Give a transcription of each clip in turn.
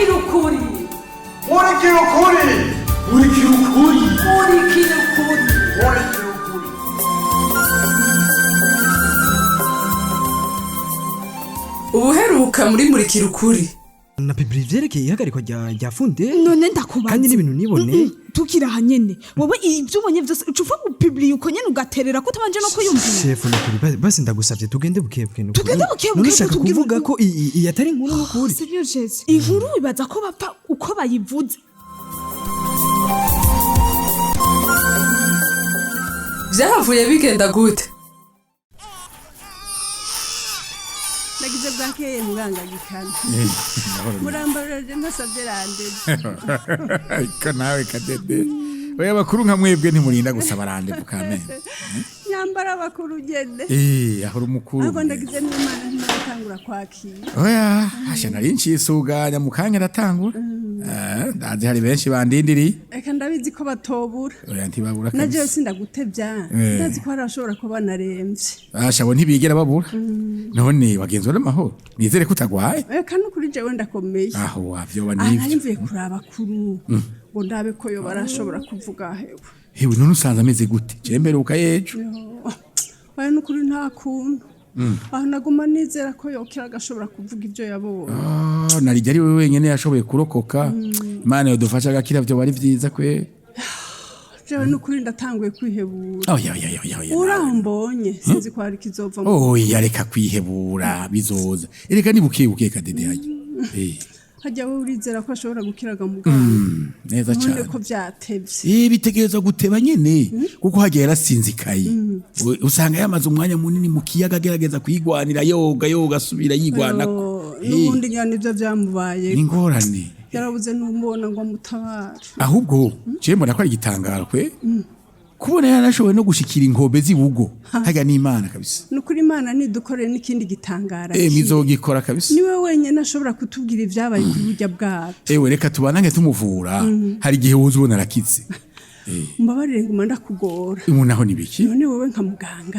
Murikira ukuri. Murikira ukuri. Murikira ukuri. Murikira ukuri. Murikira ukuri. Ubuheruka muri Murikira ukuri. Na bibiri ivyerekeye ihagarikwa rya funde. None ndakubaza. Kandi n'ibintu nibone. Tukiri aha nyene, wowe ibyo ubonye vyose uca upfa gupibliya uko nyene, ugaterera ko utabanje no kwiyumvira. Shefu, nukuri basi ndagusavye tugende bukebuke nukuri. Tugende bukebuke, None ushaka tubwire kuvuga ko iyi atari inkuru nukuri? Seigneur Jésus, inkuru wibaza ko bapfa uko bayivuze? Vyahavuye bigenda gute? Nagize bwakeye, mugangagikana. Murambarira, ntasabye rendez-vous. Ariko nawe kadede, oya, bakuru nka mwebwe ntimurinda gusaba rendez-vous kamene. Nyambara abakuru ugende. Eh, ahora umukuru. Ahubwo ndagize n'Imana ntimuratangura kwakira. Oya, hasha, nari ncisuganya, mu kanya aratangura. Eh, ndazi hari benshi bandindiriye. Reka, ndabizi ko batobura. Oya, ntibabura Na jewe kabisa. sindagutevya. Ndazi ko hari abashobora kuba banaremvye. Asha, bo ntibigera babura. None wagenzwe n'amahoro, nizere ko utagwaye. Reka, n'ukuri jewe ndakomeye. Aho wavyoba. Aha nari Nivyo. mvuye kuraba kuru ngo ndabe ko yoba arashobora kuvuga hewe. Hewe, none usanze ameze gute? Je mperuka yejo. Oya, n'ukuri nta kuntu. Aho naguma nizera ko yokira agashobora kuvuga ibyo yabonye. Ah, narijya ari we wenyene yashoboye kurokoka. Imana yodufasha agakira, vyo bari vyiza kwe. Jewe n'ukuri ndatanguye kwihebura. Oya, oya, oya, oya. Uraho mbonye sinzi ko hari ikizova mu Oya, reka kwihebura, bizoza. Erega ni buke buke, kadede hajya. Eh, Hajya wowe urizera ko ashobora gukiraga muganga? Neza None cyane. ko vyatevye? Eh, bitegerezwa guteba nyene, kuko hagiye yarasinzikaye. Usanga yamaze umwanya munini mu kiyaga agerageza kwigwanira, yoga yoga, asubira yigwanako. Yo, Eh, n'ubundi nyana nivyo vyamubaye. Ni ingorane. Yarabuze n'umubona ngo amutabare. Ahubwo je mbona ko ari igitangaro kwe kubona yarashoboye no gushikira inkombe z'ibugo. Harya ni Imana kabisa. Nukuri Imana nidukorere n'ikindi gitangara. Eh, mizogikora kabisa. Niwe wenyene ashobora kutubwira ivyabaye kuri burya bwato. Ewe, reka tubanange tumuvura, hari igihe woza ubona arakize. Mbabarire nguma ndakugora. Umuntu aho ni biki? None wowe nka muganga,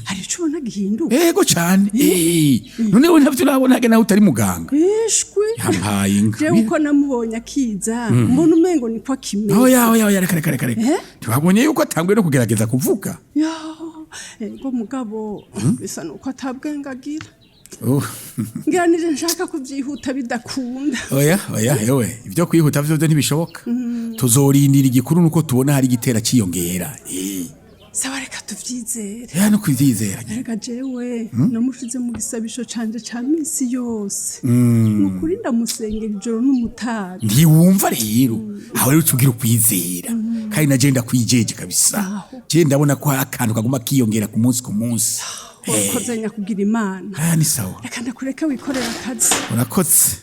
hari ico ubona gihinduka? Ego cane. Eh, none we ntavyo urabona hage nawe utari muganga? Ishwi. Yampaye inka. Jewe uko namubonye akiza, mbona umengo niko akimeze. Oya, oya, oya, reka, reka, reka, reka. Twabonye yuko atanguye no kugerageza kuvuga. Ya, ego, mugabo bisa nuko atabwenge agira. Oh. Ngira nije nshaka kuvyihuta bidakunda. Oya, oya, ewe, ivyo kwihuta vyo ntibishoboka, tuzorindira. Igikuru nuko tubona hari igitera ciyongera. Eh. Sawa, reka tuvyizere. Ya, no kwizera nyene. Reka, jewe namushize mu gisabisho canje ca minsi yose. Nukuri ndamusengera ijoro n'umutaga. Ntiwumva rero, aho rero ucugira ukwizera, kandi na je ndakwijeje kabisa. Je ndabona ko hari akantu kaguma kiyongera ku munsi ku munsi. Urakoze nyakugira Imana. Ah, ni sawa. Reka ndakureke wikorera akazi. Urakoze.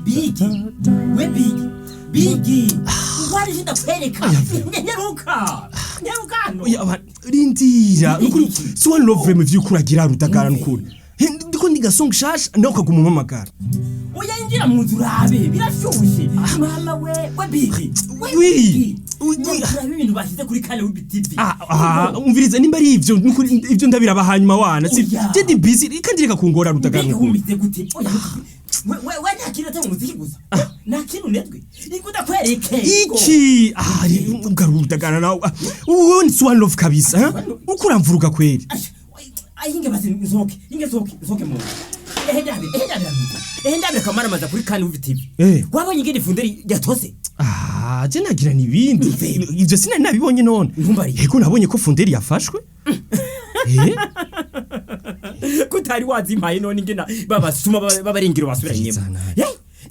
Bigi we, bigi bigi, wari ndakwereka, nyaruka nyaruka hano. Oya, rindira, nukuri si one love mu vy'ukuri agira Rudagara nukuri. Ndiko ndiga song shasha nawe ukaguma umpamagara. Oya, injira mu nzu urabe, birashyushye mama we. We bigi we. Oui. Bigi. Oui. Nyaruka urabe ibintu bashyize kuri kane w'ibi TV. Ah, ah, umviriza, nimba ari ivyo nukuri ivyo ndabiraba hanyuma wana si Oya. je ndi busy kandi reka kungora, Rudagara, Mbega nukuri. wumvise gute? Oya, we we we, nta kintu atari umuziki gusa, nta kintu unetwe niko ndakwereke. Iki ah ugaru Rudagara nawe. Uwo ni one love kabisa, ha? Uko uramvuruga kweri. Ayinge basi, nsohoke, inge nsohoke, nsohoke mu nzu. Ehe ndabe, ehe ndabe, ehe ndabe kamaramaza kuri kane w'ibi TV. Wabonye ingene ifunderi yatose? Ah, je nagira nibindi. Ivyo sinari nabibonye none. Ntumbariye. Ego, nabonye ko funderi yafashwe. Eh? Kutari wazimpaye none ingena babasuma babarengero basubiranyemo. Zana.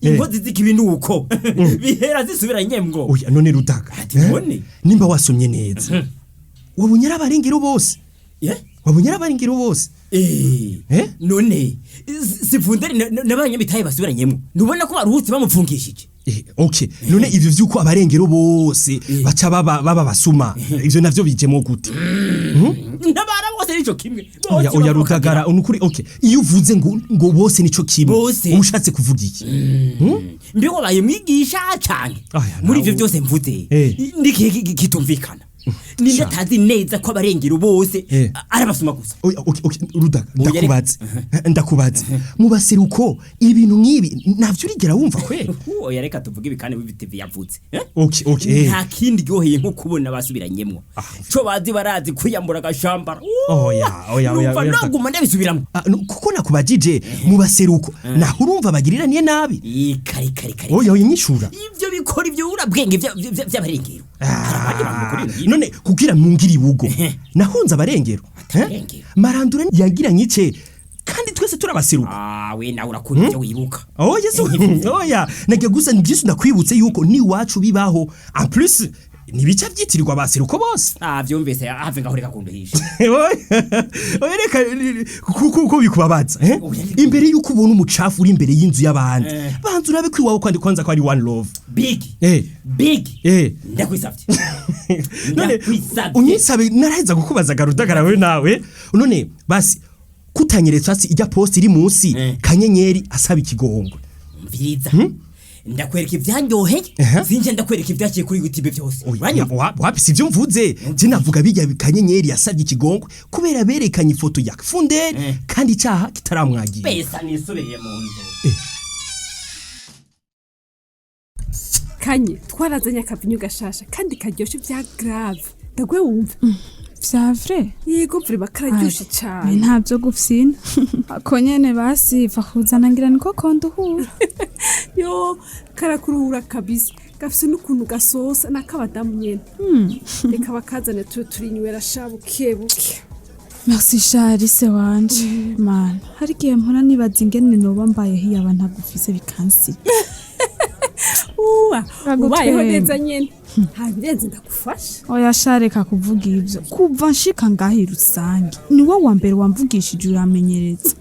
Inkozi z'ikibi nuko bihera zisubiranyemwo. Oya, none Rudaga. Ati none? Nimba wasomye neza. Wabonye ari abarengero bose. Wabonye ari abarengero bose. Eh. Eh? None si funderi n'abanyamitahe basubiranyemo, ntubona ko baruhutse bamupfungishije? Eh, okay. None ivyo vyuko abarengero bose baca baba basuma. Ivyo navyo bijemo gute? Ntabara bose nico kimwe. Oya, Bose oya bavuka. Rudagara, unukuri okay. Iyo uvuze ngo bose nico kimwe. Bose. Uba ushatse kuvuga iki? Mbe wabaye mwigisha canke? Aya, Muri ivyo nawe. byose mvuze, Eh. ndikihe kitumvikana? Ninde atazi neza ko abarengero bose Eh. arabasoma gusa? Oya, okay, okay, Rudaga, Oya, ndakubaze. Ndakubaze. Mu baseruko ibintu nk'ibi navyo urigera wumva kweri? Oya, reka tuvuge ibi kandi TV yavutse. Eh? Okay. Nta kindi ryoheye nko kubona basubiranyemwo. Co bazi barazi kwiyambura agashambara. Oya, oya, oya, Numva oya. naguma ndabisubiramwo. Ah, no, kuko nakubajije mu baseruko naho urumva bagiriraniye nabi. Kare kare kare. Oya, oya, nyishura. Ivyo bikora ivyo urabwenge vy'abarengero. Hari abandi bantu bakora ibintu nk'ibyo. None kugira mwungire ibugo nahunze abarengero, eh? Abarengero. Marandura yagiranye ice kandi twese turabaseruka. Ah, we nawe urakunda ivyo wibuka. Oya so oya, nagiye gusa byinshi ndakwibutse yuko niwacu bibaho, en plus nibica byitirirwa abaseruko bose. Ah, vyumvise, have ngaho reka kunduhisha. Oya, reka kuko bikubabaza, eh? Oya. Imbere yuko ubona umucafu uri imbere y'inzu y'abandi, banza urabe ko iwawe kwandi kwanza ko ari one love. Big. Eh. Big. Eh. Ndakwisavye. None Ndakwisavye. unyisabe naraheza kukubaza garudagara wewe nawe. None basi kutanyeretse hasi ijya post iri munsi Kanyenyeri asaba ikigongwe. Mviriza. Ndakwereka ibyanyoheye. Ehe. Sinje ndakwereka ibyaciye kuri YouTube byose. Oya, Uranyumva? wapi, sivyo mvuze. Je navuga bijya Kanyenyeri yasabye ikigongwe kubera berekanye ifoto ya Funderi kandi icaha kitaramwagira. Pesa nisubiriye mu nzu. Kanye, twarazanye akavinyu gashasha kandi karyoshe bya grave, ndagwe wumve. Vya vrai? Yego, vraiment kararyoshe Ay, cane. Ntabyo gufyina ako nyene basiva kuzana, ngira niko konduhura. Yo, karakuruhura kabisa, gafise n'ukuntu gasosa n'akabadamu nyene. Reka bakazane tube turinywera sha buke buke. Merci Charise wanje. Mana, hari igihe mpora nibaza ingene noba mbayeho iyaba ntagufise, bikansiga. Uwa Uragutwenga. ubayeho neza nyene, nta birenze ndagufasha. Oya sha, reka kuvuga ivyo. Kuva nshika ngaha i rusange, niwe wa mbere wamvugishije, uramenyereza.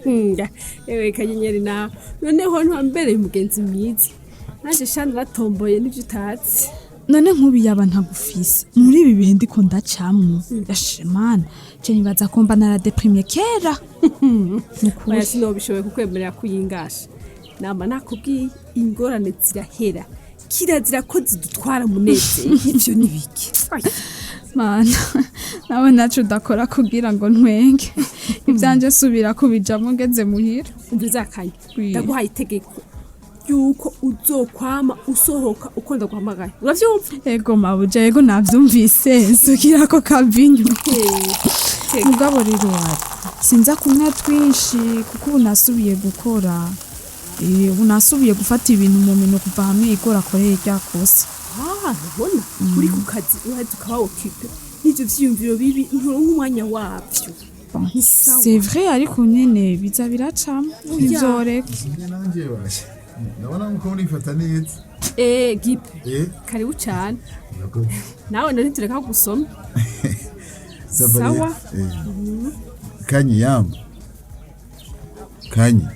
Nga, ewe Kanyenyeri nawe noneho ntiwambereye umugenzi mwiza, nanje sha naratomboye n'ivyo utazi. None nk'ubu yaba ntagufise muri ibi bihe ndiko ndacamwo, yashemana je nibaza ko mba naradeprimye kera. Nukuri. Oya, sinobishoboye kukwemerera kuyingasha. Nama nakubwiye, ingorane zirahera, kirazira ko zidutwara munezero. Ivyo ni biki? Mana, nawe naco udakora kugira ngo ntwenge. Ivyanje subira kubijamwo ngeze muhira. Umva izakanye. Oui. Ndaguhaye itegeko yuko uzokwama usohoka uko ndaguhamagaye, uravyumva? Ego mabuja, ego navyumvise, nsukirako kavinyu. Mugabo rero wari sinza kunywa twinshi kuko ubu nasubiye gukora. Ubu nasubiye gufata ibintu mu minwe kuva hamwe igora akoreye rya kosa. Ah, ubona uri ku kazi uraheza ukaba occupé n'ivyo vyiyumviro bibi, nturonka umwanya wavyo. Ni sawa. C'est vrai, ariko nyene biza biracamo, ntivyoreka. Nanjye bashe ndabona nkuko murifata neza. Eh, Gipe. Eh. Karibu cane. Murakoze. Nawe nari tureka gusoma. Ça va? Sawa. Eh. Kanyi yambo Kanyi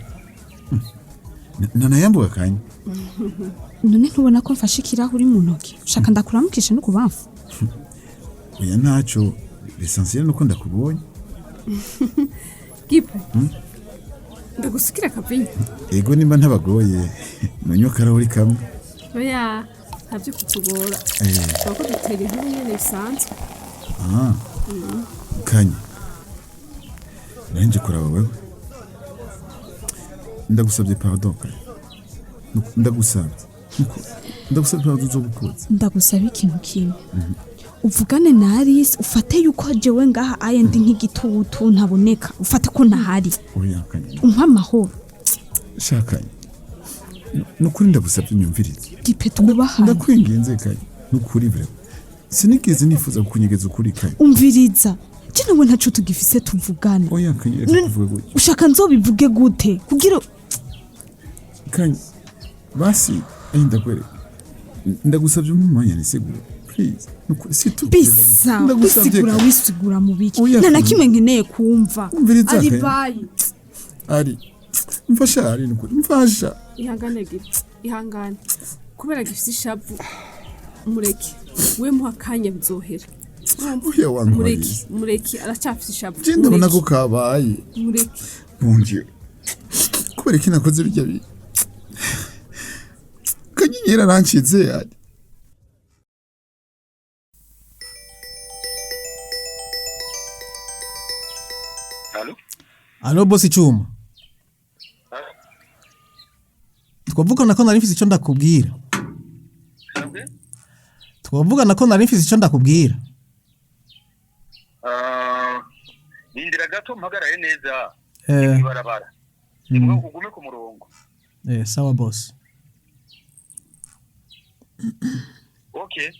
nanayambuka Kanyi. None ntubona ko mfashe ikirahuri mu ntoki? Ushaka ndakuramukisha no kubamfu? Oya, ntaco, l'essentiel nuko ndakubonye. Gipe, ndagusukira akavinyu? Ego, nimba ntabagoye nonywa akarahuri kamwe. Oya, ntavyo kutugora. Tuba ko dutera inkuru nyene bisanzwe. Ah. Kanyi, nanje kuraba wewe, ndagusabye pardon Kanyi. Ndagusabye. Ndagusabye pardon, uzobukoze. Ndagusaba ikintu kimwe, uvugane na Alice, ufate yuko jewe ngaha aye ndi nk'igitutu ntaboneka, ufate ko ntahari. Oya Kanyi. Umpa amahoro. Shakanye, nukuri ndagusabye unyumvirize. Gipe, twubahane. Ndakwinginze Kanyi, nukuri vraiment sinigeze nifuza kukunyegeza ukuri Kanyi. Umviriza, je nawe ntaco tugifise tuvugana. Oya Kanyi, reka kuvuga gutyo. Ushaka nzobivuge gute kugira Kanyi, basi ayi ndakwereka, ndagusabye umpe umwanya nisigure, please. Nukuri si tu Bisa ndagusabye wisigura? Kanyi. Wisigura mu biki? Oya, Nta na Kanyi. kimwe nkeneye kumva. Umviriza, Ari Kanyi. bayi. Ari mfasha, ari nukuri mfasha. Ihangane Gipe, ihangane. Kubera gifise ishavu, mureke, we muha akanya bizohera. Oya wangu. Mureke, mureke, aracyafise ishavu. Je ndabona ko Mureke, kabaye. mureke. Mon Dieu, kubera iki nakoze birya bintu? Kanyenyeri arancitse ari. Alo bosi Cuma. Twavugana ko nari mfise ico ndakubwira. Twavugana ko nari mfise ico ndakubwira. Nindira gato mpagaraye neza ibarabara. Ugume ku murongo. Sawa boss. Okay.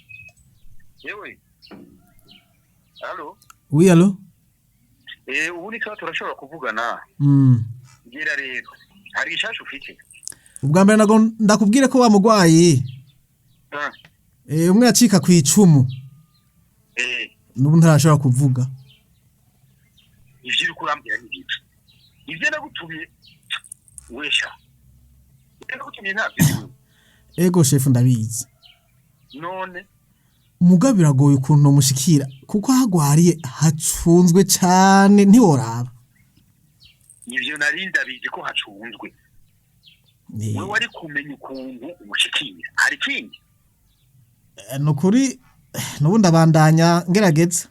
Yewe. Allo. Oui allo. Ubu ni sawa turashobora kuvugana. Ngira rero. Hari ishashu ufite. Ubwa mbere nago ndakubwire ko wa mugwayi. Umwe yacika ku icumu. Nubu ntarashobora kuvuga. Ivyo uri kurambwira ni ibiki? Ivyo nagutumye wesha. Ivyo nagutumye ntabyo. Ego chef ndabizi. None Muga biragoye ukuntu mushikira kuko hagwariye hacunzwe cyane ntiworaba. Ivyo nari ndabizi ko hacunzwe. Wewe wari kumenya ukuntu umushikira. Hari ikindi? Nukuri nubu ndabandanya ngerageza.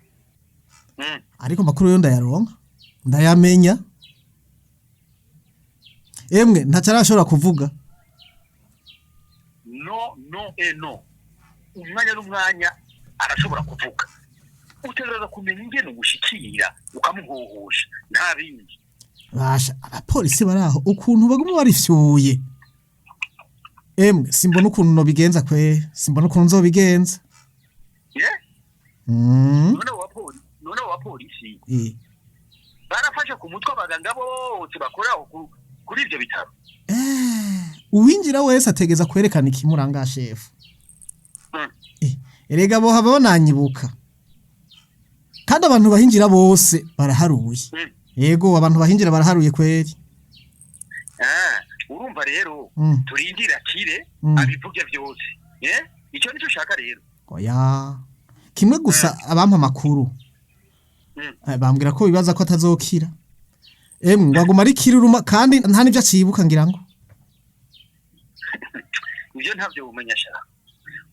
Ariko makuru yo ndayaronka. Ndayamenya. Emwe ntacarashobora kuvuga. No no no. Umwanya n'umwanya arashobora kuvuga. Utegereza kumenya ingene umushikira ukamuhohosha nta bindi. Basha abapolisi baraho ukuntu baguma barifyuye. Emwe simbona ukuntu no bigenza kwe, simbona ukuntu nzobigenza. Yeah? None abapolisi. Barafashe ku mutwe abaganga bose bakora kuri ivyo bitaro. Uwinjira wese ategeza kwerekana ikimuranga chef. Erega bo haba bananyibuka. Kandi abantu bahinjira bose baraharuye. Yego abantu bahinjira baraharuye kweri. Urumva rero turindira kire abivuge byose. Icyo nico ushaka rero. Oya. Kimwe gusa abampa makuru. Bambwira ko bibaza ko atazokira. Emwe ngwaguma ari kiruruma kandi nta nivyo acibuka ngira ngo. Ivyo ntavyo umenya sha.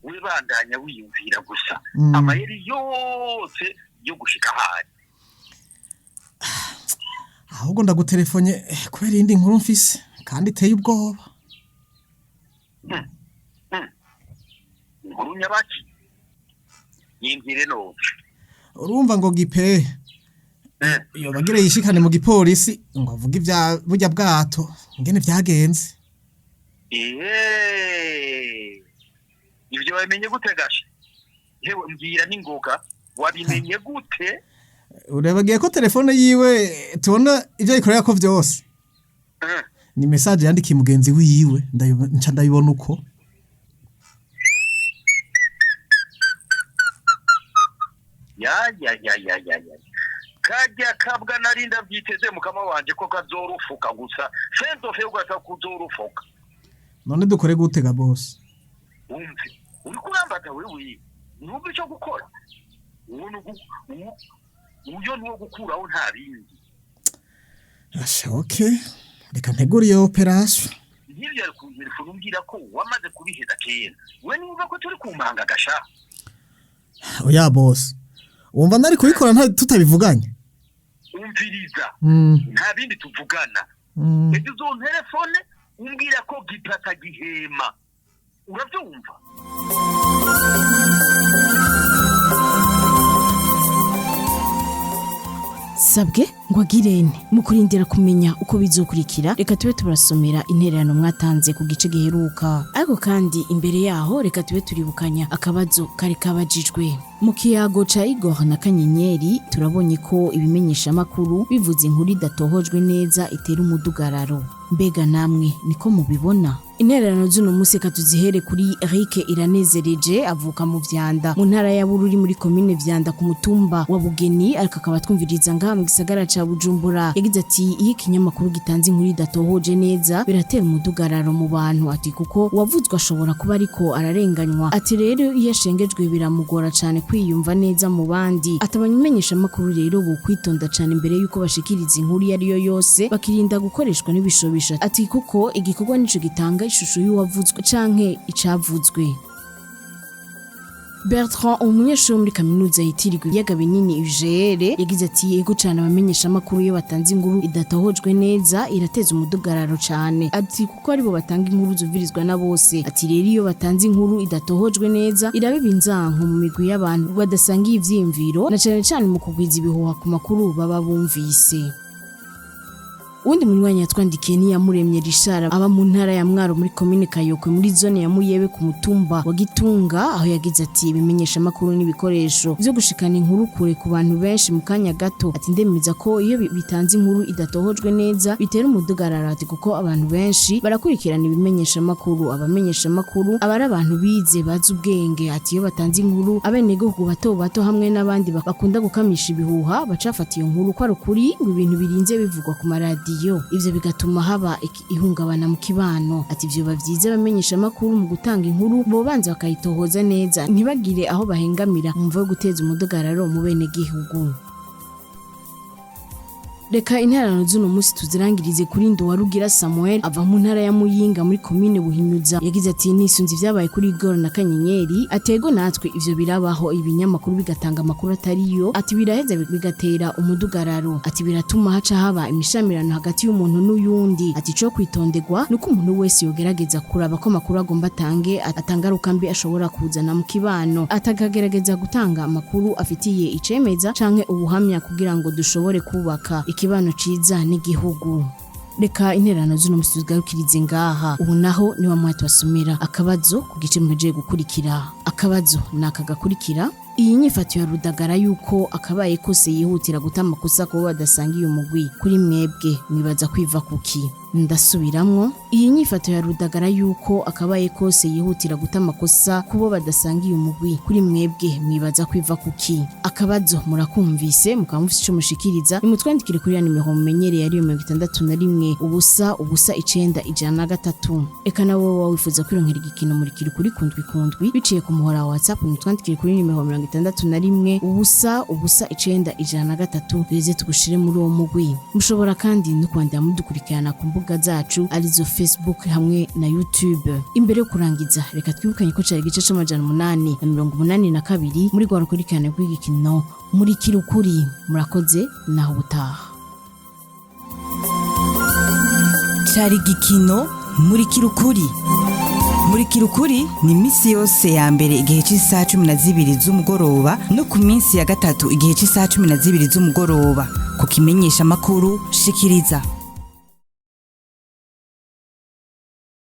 Wibandanya wiyumvira gusa. Amayeri yose yo gushika ahari. Ahubwo ndagutelefone kubera indi nkuru mfise kandi iteye ubwoba. Inkuru nyabaki. Yimbwire no. Urumva ngo gipe. Iyo bagire yishikane mu gipolisi ngo avuge ivya burya bwato ngene vyagenze. Ivyo wabimenye gute gashe? Yewe mbwira n'ingoga wabimenye gute? Urebagiye ko telefone yiwe tubona ivyo yikorera ko vyose. Ni message yandikiye mugenzi wiwe nca ndabibona uko. Ya. Kajya kabwa narinda byiteze mukama wanje ko kazorufuka gusa. Sendofe ugata kuzorufuka. None dukore gute ga boss? Umve, uri kurambaza wewe. Numva ico gukora. Uyo nuwo gukuraho nta bindi. Asha okay. Reka ntegure iyo operation. Nk'ivyo ari kuntelefona umbwira ko wamaze kubiheza kera. We numva ko turi kumanga gasha. Oya boss. Wumva nari kubikora nta tutabivuganye. Umviriza. Nta bindi tuvugana. Ejo uzontelefone umbwira ko gipata gihema. Uravyumva? Sabwe ngo agirene mu kurindira kumenya uko bizokurikira reka tube turasomera intererano mwatanze ku gice giheruka, ariko kandi imbere yaho reka tube turibukanya akabazo kari kabajijwe mu kiyago ca Igor na Kanyenyeri. Turabonye ko ibimenyesha makuru bivuze inkuru idatohojwe neza itera umudugararo. Mbega namwe niko mubibona? Intererano z'uno munsi katuzihere kuri Eric Iranezereje avuka mu Vyanda mu ntara ya Bururi muri commune Vyanda ku mutumba wa Bugeni, ariko akaba twumviriza ngaha mu gisagara ca Bujumbura. Yagize ati iyo ikinyamakuru gitanze inkuru idatohoje neza biratera umudugararo mu bantu, ati kuko uwavuzwe ashobora kuba ariko ararenganywa, ati rero iyo ashengejwe biramugora cane kwiyumva neza mu bandi. Atabamenyesha makuru rero bo kwitonda cane imbere yuko bashikiriza inkuru iyo ariyo yose, bakirinda gukoreshwa n'ibishobisho, ati kuko igikorwa nico gitanga ishusho y'uwavuzwe canke icavuzwe. Bertrand, umunyeshuri wo muri kaminuza yitirirwa ibiyaga binini UGR, yagize ati: "Yego cyane, abamenyesha amakuru iyo batanze inkuru idatohojwe neza irateza umudugararo cyane." Ati kuko aribo batanga inkuru zuvirizwa na bose. Ati rero iyo batanze inkuru idatohojwe neza irabeba inzanko mu migwi y'abantu badasangiye ivyiyumviro, na cane cane mu kugwiza ibihuha ku makuru baba bumvise. Uwundi munywanyi yatwandikiye ni Yamuremye Richard, aba mu ntara ya Mwaro, muri komine Kayokwe, muri zone ya Muyebe, ku mutumba wa Gitunga, aho yagize ati: "Ibimenyesha amakuru n'ibikoresho vyo gushikana inkuru kure ku bantu benshi mu kanya gato." Ati ndemeza ko iyo bitanze inkuru idatohojwe neza bitera umudugararo. Ati kuko abantu benshi barakurikirana ibimenyesha amakuru, abamenyesha amakuru aba ari abantu bize, bazi ubwenge. Ati iyo batanze inkuru, abenegihugu bato bato hamwe n'abandi bakunda gukamisha ibihuha bacafata iyo nkuru ko ari ukuri, ngo ibintu birinze bivugwa ku maradiyo, ivyo bigatuma haba ihungabana mu kibano. Ati ivyo bavyiza, abamenyesha amakuru mu gutanga inkuru bobanza bakayitohoza neza, ntibagire aho bahengamira mu mvo yo guteza umudugararo mu benegihugu. Reka interano z'uno munsi tuzirangirize kuri Nduwarugira Samuel, ava mu ntara ya Muyinga, muri komine Buhinyuza. Yagize ati: "Nisunze ivyabaye kuri Igor na Kanyenyeri." Atego natwe ivyo birabaho, ibinyamakuru bigatanga amakuru atariyo. Ati biraheza bigatera umudugararo. Ati biratuma haca haba imishamirano hagati y'umuntu n'uyundi. Ati co kwitonderwa nuko umuntu wese yogerageza kuraba ko amakuru agomba atange atangaruka mbi ashobora kuzana mu kibano, atakagerageza gutanga amakuru afitiye icemeza canke ubuhamya kugira ngo dushobore kubaka ikibano ciza n'igihugu. Reka intererano z'uno musi tuzigarukirize ngaha. Ubu naho niwa mwati basomera akabazo ku gice muhejeje gukurikira. Akabazo ni aka gakurikira: iyi nyifato ya Rudagara yuko akabaye kose yihutira guta amakosa kubo badasangiye umugwi, kuri mwebwe mwibaza kwiva kuki? Ndasubiramwo: iyi nyifato ya Rudagara yuko akabaye kose yihutira guta amakosa kubo badasangiye umugwi, kuri mwebwe mwibaza kwiva kuki? Akabazo murakumvise, mukaba mufise ico mushikiriza, nimutwandikire kuri ya nimero mumenyereye, ariyo 61 0 0 9 103. Eka nawe woba wifuza kwironkera igikino Murikira Ukuri kundwi kundwi biciye ku muhora wa WhatsApp, nimutwandikire kuri nimero 61 0 0 9 103, duheze tugushire muri uwo mugwi. Mushobora kandi no kwandira mudukurikirana ku mbuga zacu, arizo Facebook hamwe na YouTube. Imbere yo kurangiza, reka twibukanye ko cari igice c'882 muri rwa rukurikirane rw'igikino Murikira Ukuri. Murakoze, naho ubutaha. Cari igikino Murikira Ukuri. Murikira Ukuri ni iminsi yose ya mbere igihe cy'isaha 12 z'umugoroba, no ku minsi ya gatatu igihe cy'isaha 12 z'umugoroba, ku kimenyesha amakuru Shikiriza.